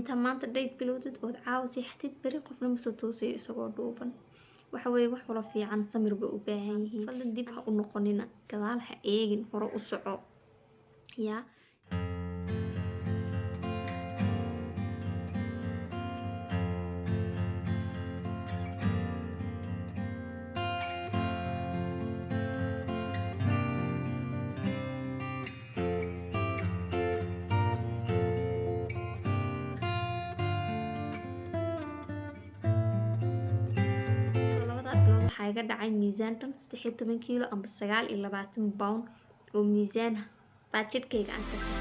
Intaa maanta diet bilowdid ood caawa seexatid, beri qofna ma soo toosayo isagoo dhuuban. Waxa weeye, wax wala fiican samir bay u baahan yihiin. Fadlan dib ha u noqonina, gadaal ha eegin, hore u soco yaa. Labada bilood waxaa iga dhacay miisaan dhan 13 kiilo amba 29 pound oo miisaan ah baa jidhkayga aan ka jabay.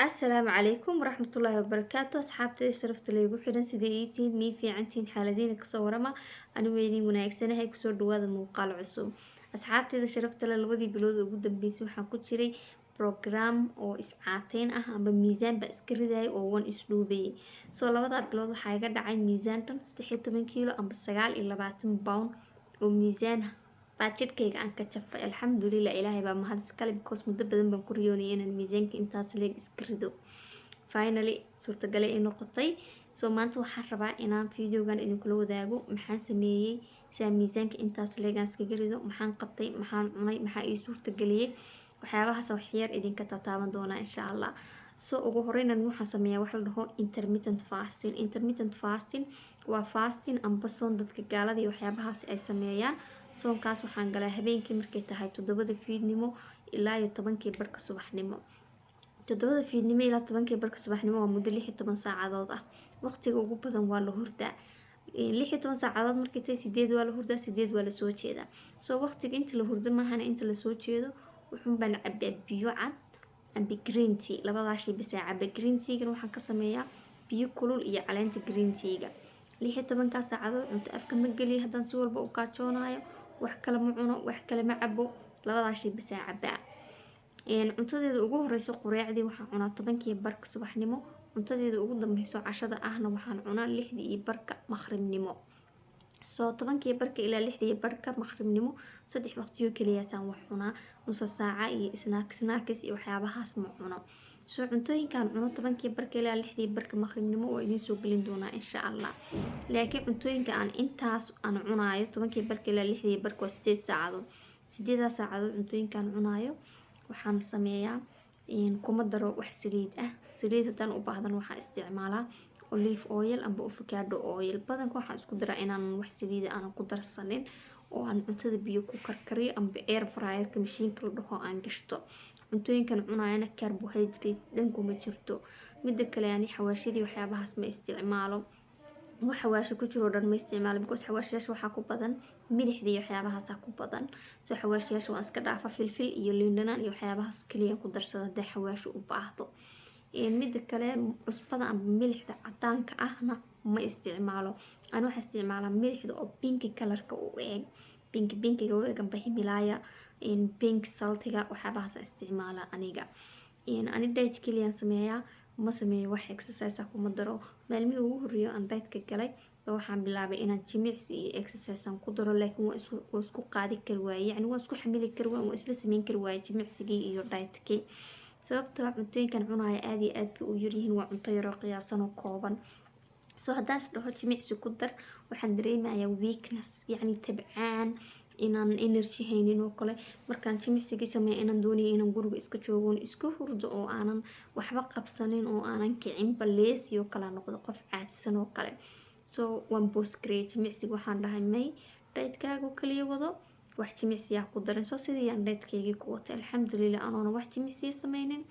Asalaamu calaykum waraxmatullaahi wabarakaatu. Asxaabtayda sharafta laygu xidhan, sidai ii tihiin? Mii fiicantihiin? Xaaladiina kasoo warama. Anigu idin wanaagsanahay. Kusoo dhawaada muuqaal cusub. Asxaabtayda sharafta leh, labadii bilood ugu dambeysay waxaan ku jiray program oo iscaateyn ah amba miisaan baa iska ridayay oo wan isdhuubayay. Soo labadaa bilood waxaa iga dhacay miisaan dhan 13 kiilo amba 29 pound oo miisaan ah baa jidhkayga aan ka jafay. Alxamdulilah, Ilaahay baa mahad iskale, because muddo badan baan ku riyoonayay inaan miisaanka intaas leeg iska rido. Finally suurtagale ay noqotay. So maanta waxaan rabaa inaan videogan idinkula wadaago maxaan sameeyey si aan miisaanka intaas leeg aan iskaga rido, maxaan qabtay, maxaan cunay, maxaa ii suurtageliyey. Waxyaabahaas waxyar idinka tataaban doonaa, insha Allah. So ugu horeyn anigu waxaan sameeyaa wax la dhaho intermittent fasting. Intermittent fasting waa fasting amba soon dadka gaalada iyo waxyaabahaas ay sameeyaan. Soonkaas waxaan galaa habeenkii markay tahay 7da fiidnimo ilaa iyo 10kii barka subaxnimo. 7da fiidnimo ilaa 10kii barka subaxnimo waa muddo 16 saacadood ah. Waqtiga ugu badan waa la hurdaa. 16 saacadood markay tahay, 8 waa la hurdaa, 8 waa lasoo jeedaa. So waqtiga inta la hurdo maahana, inta lasoo jeedo wuxuun baan cabaa biyo cad amba green tea. Labadaa shay bas aan cabaa. Green tea-gana waxaan ka sameeyaa biyo kulul iyo caleenta green tea-ga. 16-kaa saacadood cunto afka ma geliyo. Haddaan si walba u gaajoonayo, wax kale ma cuno, wax kale ma cabo, labadaa shay bas aan cabaa. Cuntadeeda ugu horeyso, qureecdii, waxaan cunaa 10kii barka subaxnimo. Cuntadeeda ugu dambeyso, cashada ahna, waxaan cunaa 6dii iyo barka maqribnimo. Soo 10kii barka ilaa 6dii barka maqribnimo saddex waqtiyo kaliyaasaan wax cunaa. Nusa saaca iyo snacks iyo waxyaabahaas ma cuno. Soo cuntooyinkaan cuno 10kii barka ilaa 6dii barka maqribnimo waa idiin soo gelin doonaa, insha Allah. Laakiin cuntooyinka aan intaas aan cunaayo 10kii barka ilaa 6dii barka waa 8 saacadood. 8daa saacadood cuntooyinkaan cunaayo waxaan sameeyaa kuma daro wax saliid ah. Saliid haddaan u baahdan, waxaan isticmaalaa olive oil amba avocado oil. Badanka waxaan isku daraa inaanan wax saliida aanan ku darsanin oo aan cuntada biyo ku karkariyo amba air fryerka, mashiinka la dhaho, aan gashto. Cuntooyinkan cunaayana carbohydrate dhan kuma jirto. Mida kale, ani xawaashadii waxyaabahaas ma isticmaalo. Wax xawaasho ku jiro dhan ma isticmaalo, because xawaashayaasha waxaa ku badan milixda iyo waxyaabahaasa ku badan. So xawaashayaasha waan iska dhaafa. Filfil iyo liin dhanaan iyo waxyaabahaas kaliya ku darsada haddii xawaasho u baahdo. Mida kale, cusbada amba milixda cadaanka ahna ma isticmaalo. Ani waxaa isticmaalaa milixda oo pinki colorka u eg, pinki, pinkiga u eg, amba Himalaya pink saltiga, waxyaabahaas isticmaala aniga. Ani diet keliyaan sameeyaa, ma sameeyo wax exercise ah, kuma daro. Maalmihii ugu horreeyay aan dietka galay waxaan bilaabay inaan jimicsi iyo exercise aan ku daro, laakiin waa isku qaadi kari waayey, yacni waa isku xamili kari waayey, waa isla sameyn kari waayey jimicsigii iyo dietkii, sababtoo cuntooyinkan cunaya aad iyo aad bay u yaryihiin. Waa cunto yaroo qiyaasan oo kooban. So haddaan is dhaho jimicsi ku dar, waxaan dareemayaa weakness, yacni tabcaan, inaan energy haynin oo kale. Markaan jimicsigii sameeyo, inaan doonayo inaan guriga iska joogo oon iska hurdo oo aanan waxba qabsanin oo aanan kicinba, lazy oo kale noqdo, qof caajsan oo kale. So waan pause gareeyay jimicsiga. Waxaan dhahay, may, dietkaaga kaliya wado, wax jimicsiyaa ku darin. So sidii aan dietkaygii ku watay, alxamdulilah, anoona wax jimicsiya sameynin,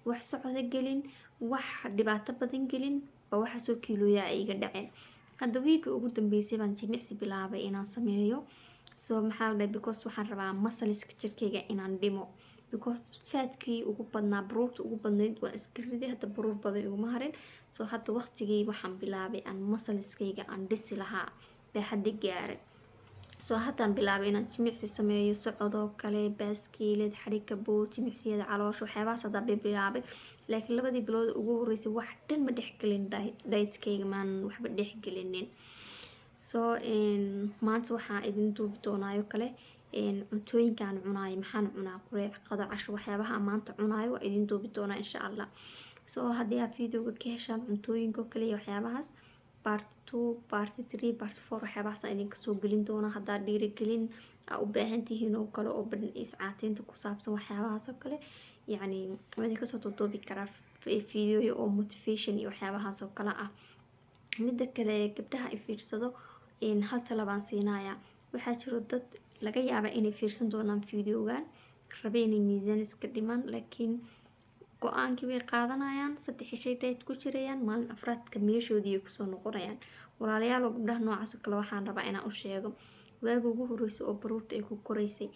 wax socdo gelin, wax dhibaato badan gelin, baa waxaasoo kiilooyaa ay iga dhaceen. Hadda wiigii ugu dambeysay baan jimicsi bilaabay inaan sameeyo. So maxaa la dhahay, because waxaan rabaa muscleska jirkayga inaan dhimo, because fatkii ugu badnaa, baruurta ugu badnayd waa iska riday. Hadda baruur badan iguma harin. So hadda waqtigii waxaan bilaabay aan muscleskayga aan dhisi lahaa baa hadda gaaray. So haddaan bilaabay inaan jimicsi sameeyo, socodoo kale, baaskiilad, xadhigka bood, jimicsiyada caloosha, waxyaabahaas haddaa bay bilaabay. Laakiin labadii bilood ugu horreysay wax dhan ma dhexgelin dietkayga, maanan waxba dhexgelinin. So maanta waxaa idin duubi doonaayo kale Cuntooyinkaan cunaayo, maxaan cunaa, qureec, qado, casho, waxyaabaha aan maanta cunaayo waa idin duubi doonaa, insha Allah. So haddii aad videoga ka heshaan cuntooyinka oo kale iyo waxyaabahaas, part two, part three, part four, waxyaabahaas aan idinka soo gelin doonaa. Haddaad dhiirigelin aa u baahan tihiin oo kale oo badan, iscaateynta ku saabsan, waxyaabahaas oo kale, yacni waa idinka soo duuduubi karaa videoyo oo motivation iyo waxyaabahaas oo kale ah. Midda kale, gabdhaha i fiirsado hal tala baan siinayaa. Waxaa jiro dad laga yaaba inay fiirsan doonaan videogan, rabe inay miisaan iska dhimaan, laakiin go-aankii way qaadanayaan, 3 cishay diet ku jirayaan, maalin afraadka meeshoodii ay kusoo noqonayaan. Walaalayaal oo gabdhaha noocaas oo kale waxaan rabaa inaan u sheego: waaga ugu horreysay oo baruurta ay ku koraysay,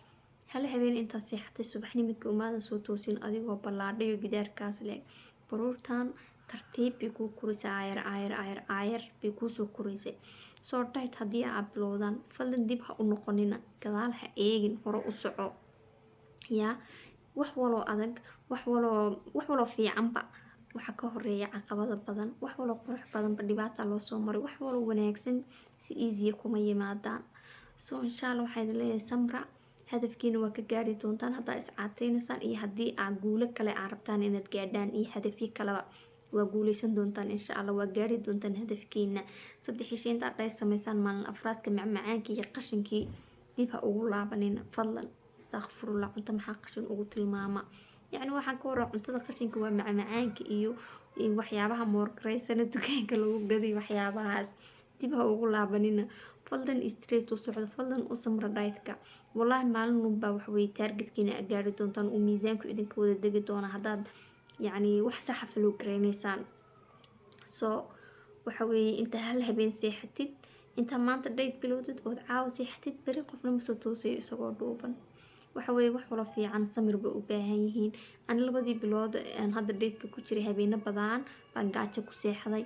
hal habeen intaad seexatay subaxnimadka umaadan soo toosin adigoo ballaadhay oo gidaarkaas leh. Baruurtan tartiib bay kuu koraysay, aayar aayar aayar aayar bay kuusoo koraysay. Soo diet haddii aad bilowdaan, fadlan dib ha u noqonina, gadaal ha eegin, hore u soco. Yaa wax waloo adag, wax waloo fiicanba waxaa ka horeeya caqabado badan. Wax waloo qurux badanba dhibaata loo soo maray. Wax waloo wanaagsan si easy kuma yimaadaan. So insha Allah waxaa idin leeyahay samra, hadafkiina waa ka gaari doontaan haddaa iscaateynaysaan, iyo haddii aa guulo kale aa rabtaan inaad gaadhaan iyo hadafyo kaleba, waa guuleysan doontaan, insha Allah. Waa gaari doontaan hadafkiina. 3 cisho intaad diet sameysaan, maalin afraadka macmacaankii iyo qashinkii dib ha ugu laabanina, fadlan. Istakfirullah, cunto maxaa qashin ugu tilmaama? Yacni waxaan ka waraa cuntada qashinka waa macmacaanka iyo waxyaabaha moorgareysana dukaanka lagu gadiyo. Waxyaabahaas dib ha ugu laabanina, fadlan. Straight u socdo, fadlan u samra dietka. Wallaahi maalin unbaa waxaweye targetkiina aad gaari doontaan, uu miisaanku idinka wada degi doona, haddaad yacni wax saxa follow gareyneysaan. So waxa weeye, inta hal habeen seexatid, intaa maanta diet bilowdid ood caawa seexatid, beri qofna ma soo toosayo isagoo dhuuban. Waxa weeye, wax walo fiican samir bay u baahan yihiin. Ani labadii bilood aan hadda dietka ku jiray, habeeno badan baan gaajo ku seexday.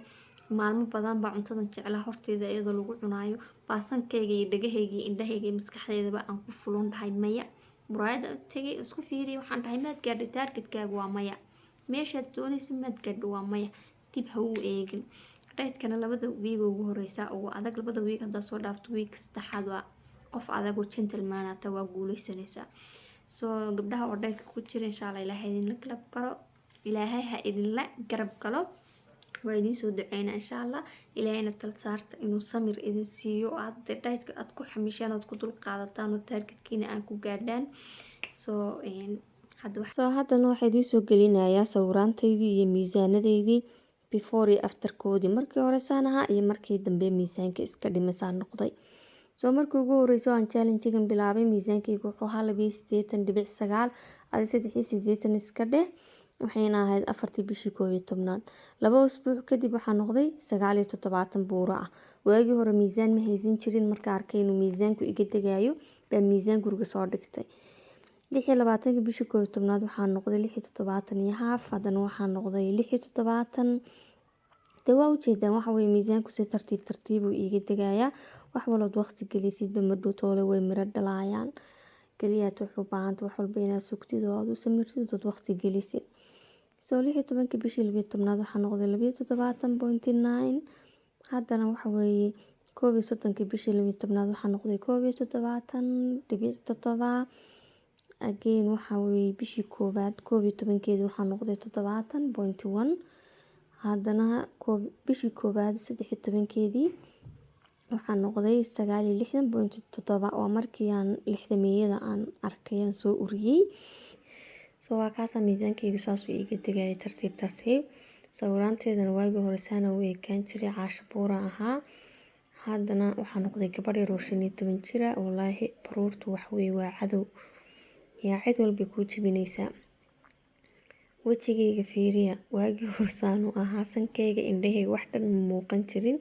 Maalmo badan baa cuntadan jeclaa horteeda iyadoo lagu cunaayo baasankayga iyo dhagahayga iyo indhahayga iyo maskaxdeydaba aan ku fulan dhahay maya. Muraayada tegay, isku fiiriyay, waxaan dhahay: maad gaadhay targetkaaga? Waa maya. Meeshaad doonaysa maad gaadho? Waa maya. Dib ha u eegin. Dietkana labada wiig ugu horeysa ugu adag. Labada wiig haddaad soo dhaafto, wiig saddexaad waa qof adag oo gentleman ata, waa guuleysanaysaa. So gabdhaha oo dietka ku jira, insha Allah Ilaahay idinla garab galo, Ilaahay ha idinla garab galo. Waa idiin soo duceynaa, insha Allah. Ilaahayna tala saarta inuu samir idin siiyo, aad dietka aad ku xamishaan, ood ku dul qaadataan, oo targetkiina aad ku gaadhaan. So so haddana waxaa idiin soo gelinayaa sawiraantaydii iyo miisaanadeydii before iyo afterkoodii, markii hore saan ahaa iyo markii dambe miisaanka iska dhimisaan noqday. So markii ugu horreysay aan challengegan bilaabay, miisaankaygu wuxuu ahaa 82.9, adi 83 iska dheh. Waxayna ahayd 4-tii bishii 11aad. 2 usbuuc kadib waxaa noqday 79 buuro ah. Waagii hore miisaan ma haysan jirin. Marka arkay inuu miisaanku iga degayo baa miisaan guriga soo dhigtay. 26-kii bishii 11aad waxaa noqday 76.5. Haddana waxaa noqday 76. Dee waa ujeedaan, waxa weye miisaanku si tartiib tartiib uu iiga degayaa. Wax walood waqti gelisidba madhow toole way miro dhalayaan. Kaliyaat wuxuu u baahantay wax walba inaad sugtid oo aad u samirtid ood waqti gelisid. So 16-kii bishii 12aad waxaa noqday 72.9. Haddana waxa weeye 31-kii bishii 12aad waxaa noqday 71.7. Again waxa weeye bishii koowaad 11-keedii waxaa noqday 70.1. Haddana bishii koowaad 13-keedii waxaa noqday 69.7. Waa markii aan lixdameeyada aan arkay, aan soo uriyey. So waa kaasa, miisaankaygu saasuu iiga degayay tartiib tartiib. Sawiraanteedana waagii hore saana u ekaan jiray, caasha buura ahaa. Haddana waxaa noqday gabadh yar oo 15 jira. Wallaahi baruurtu wax weeye, waa cadow, yaa cid walbay kuu jebinaysaa. Wejigayga fiiriya, waagii hore saan u ahaa. Sankayga, indhahayga, wax dhan ma muuqan jirin.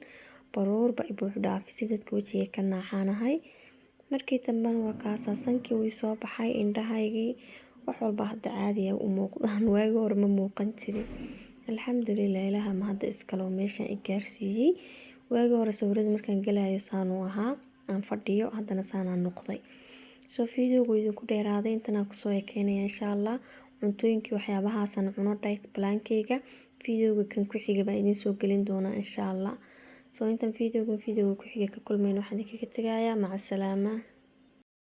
Baruur ba i buux dhaafisay, dadka wejiga ka naaxaanahay. Markii dambena waa kaasaa, sankii way soo baxay, indhahaygii, wax walba hadda caadi ah u muuqdaan. Waagii hore ma muuqan jirin. Alxamdulilah, Ilaaha mahadda iskale oo meeshan i gaarsiiyey. Waagii hore sawirada markaan galayo saan u ahaa aan fadhiyo, haddana saanaan noqday. So videogu idinku dheeraaday, intan aan kusoo ekeynaya, insha Allah. Cuntooyinkii waxyaabahaasaan cuno, diet plankayga, videoga kan ku xiga baan idiin soo gelin doonaa, insha Allah. So intan videogan videoga ku xiga ka kulmayn, waxaan idinkaga tegayaa maca salaama.